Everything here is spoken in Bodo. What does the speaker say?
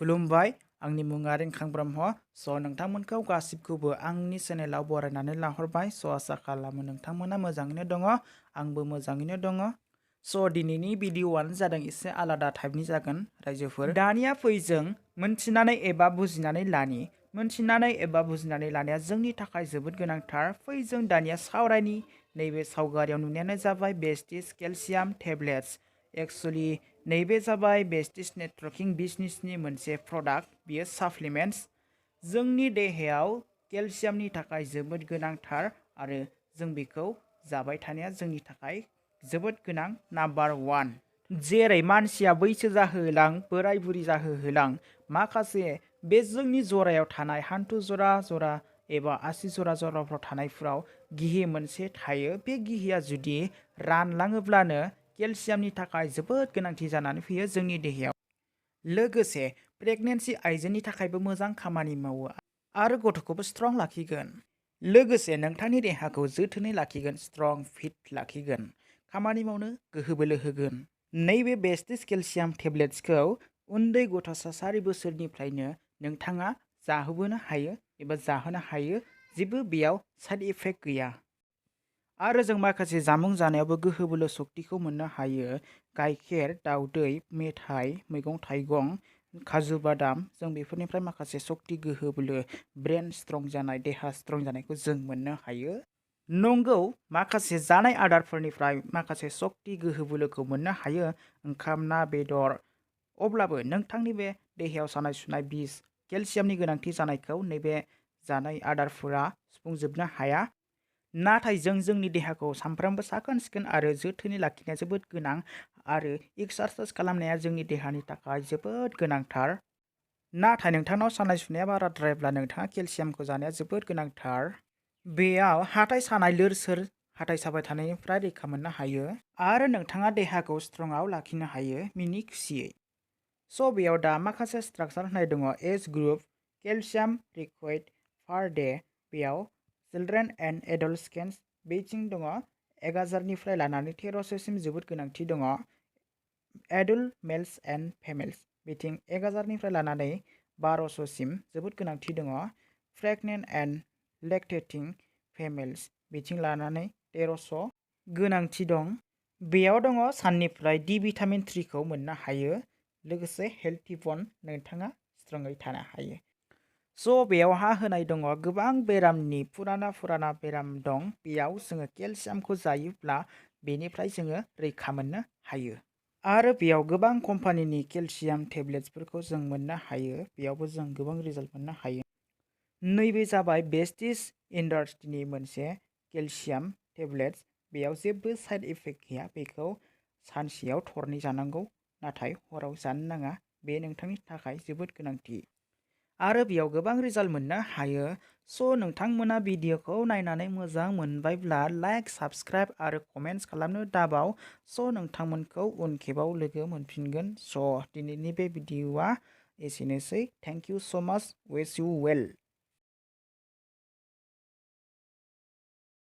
खुलुमबाय आंनि मुङा रिंखां ब्रह्म नोंथांमोनखौ गासिबखौबो आंनि चेनेलाव बरायनानै लाहरबाय आसा खालामो नोंथांमोना मोजाङैनो दङ आंबो मोजाङैनो दङ दिनैनि भिडिअ'आनो जादों एसे आलादा टाइपनि जागोन रायजोफोर दानिया फै जों मोनथिनानै एबा बुजिनानै लानाया जोंनि थाखाय जोबोद गोनांथार फै जों दानिया सावरायनि नैबे सावगारियाव नुनायानो जाबाय भेस्टिज केलसियाम टेब्लेट्स एक्चुअली नैबे जाबाय भेस्टिज नेटवर्किं बिजनेसनि मोनसे प्रडाक्ट बियो साप्लिमेन्ट्स जोंनि देहायाव केलसियामनि थाखाय जोबोद गोनांथार आरो जों बेखौ जाबाय थानाया जोंनि थाखाय जोबोद गोनां नाम्बार 1 जेरै मानसिया बैसो जाहोलां बोराय बुरि जाहोलां माखासे बे जोंनि जरायाव थानाय हान्थु जरा एबा आसि जराफ्राव थानायफोराव गिहि मोनसे थायो बे गिहिया जुदि रानलाङोब्लानो केलसियामनि थाखाय जोबोद गोनांथि जानानै फैयो जोंनि देहायाव लोगोसे प्रेगनेन्सि आइजोनि थाखायबो मोजां खामानि मावो आरो गथ'खौबो स्ट्रं लाखिगोन लोगोसे नोंथांनि देहाखौ जोथोनै लाखिगोन स्ट्रं फिट लाखिगोन खामानि मावनो गोहो बोलो होगोन नैबे भेस्टिज केलसियाम टेब्लेट्सखौ उन्दै गथ'सा 4 बोसोरनिफ्रायनो नोंथाङा जाहोबोनो हायो एबा जाहोनो हायो जेबो बेयाव साइड इफेक्ट गैया आरो जों माखासे जामुं जानायावबो गोहो बोलो सक्तिखौ मोननो हायो गाइखेर दाउदै मेथाइ मैगं थाइगं काजु बादाम जों बेफोरनिफ्राय माखासे सक्ति गोहो बोलो ब्रेन स्ट्रं जानाय देहा स्ट्रं जानायखौ जों मोननो हायो नंगौ माखासे जानाय आदारफोरनिफ्राय माखासे सक्ति गोहो बोलोखौ मोननो हायो ओंखाम ना बेदर अब्लाबो नोंथांनि बे देहायाव सानाय सुनाय बिस केलसियामनि गोनांथि जानायखौ नैबे जानाय आदारफोरा सुफुंजोबनो हाया नाथाय जों जोंनि देहाखौ सानफ्रोमबो साखोन सिखोन आरो जोथोनै लाखिनाया जोबोद गोनां आरो एक्सारसाइज खालामनाया जोंनि देहानि थाखाय जोबोद गोनांथार नाथाय नोंथांनाव सानाय सुनाया बाराद्रायब्ला नोंथाङा केलसियामखौ जानाया जोबोद गोनांथार बेयाव हाथाइ सानाय लोर सोर हाथाइ साबाय थानायनिफ्राय रैखा मोननो हायो आरो नोंथाङा देहाखौ स्ट्रंआव लाखिनो हायो मिनि खुसियै बेयाव दा माखासे स्ट्राक्चार होनाय दङ एज ग्रुप केलसियाम रिक्वायर्ड पार डे बेयाव चिल्ड्रेन एन्ड एडल्ट स्केन्स बेथिं दङ 1000निफ्राय लानानै 1300सिम जोबोद गोनांथि दङ एडल्ट मेल्स एन्ड फेमेल्स बेथिं 1000निफ्राय लानानै 1200सिम जोबोद गोनांथि दङ प्रेगनेन्ट एन्ड लेक्टेटिं फेमेल्स बेथिं लानानै 1300 गोनांथि दं बेयाव दङ साननिफ्राय डि भिटामिन 3खौ मोननो हायो लोगोसे हेल्थि बन नोंथाङा स्ट्रङै थानो हायो बेयावहा होनाय दङ गोबां बेरामनि पुराना बेराम दं बेयाव जोङो केलसियामखौ जायोब्ला बेनिफ्राय जोङो रैखा मोननो हायो आरो बेयाव गोबां कम्पानिनि केलसियाम टेब्लेट्सफोरखौ जों मोननो हायो बेयावबो जों गोबां रिजाल्ट मोननो हायो नैबे जाबाय भेस्टिज इन्डास्ट्रिनि मोनसे केलसियाम टेब्लेट्स बेयाव जेबो साइड इफेक्ट गैया बेखौ सानसेयाव 2 जानांगौ नाथाय हराव जानो नाङा बे नोंथांनि थाखाय जोबोद गोनांथि आरो बेयाव गोबां रिजाल्ट मोननो हायो नोंथांमोना भिडिअखौ नायनानै मोजां मोनबायब्ला लाइक साबस्क्राइब आरो कमेन्ट्स खालामनो दाबाव नोंथांमोनखौ उन खेबाव लोगो मोनफिनगोन दिनैनि बे भिडिअआ एसेनोसै थेंक इउ सो माच विश इउ वेल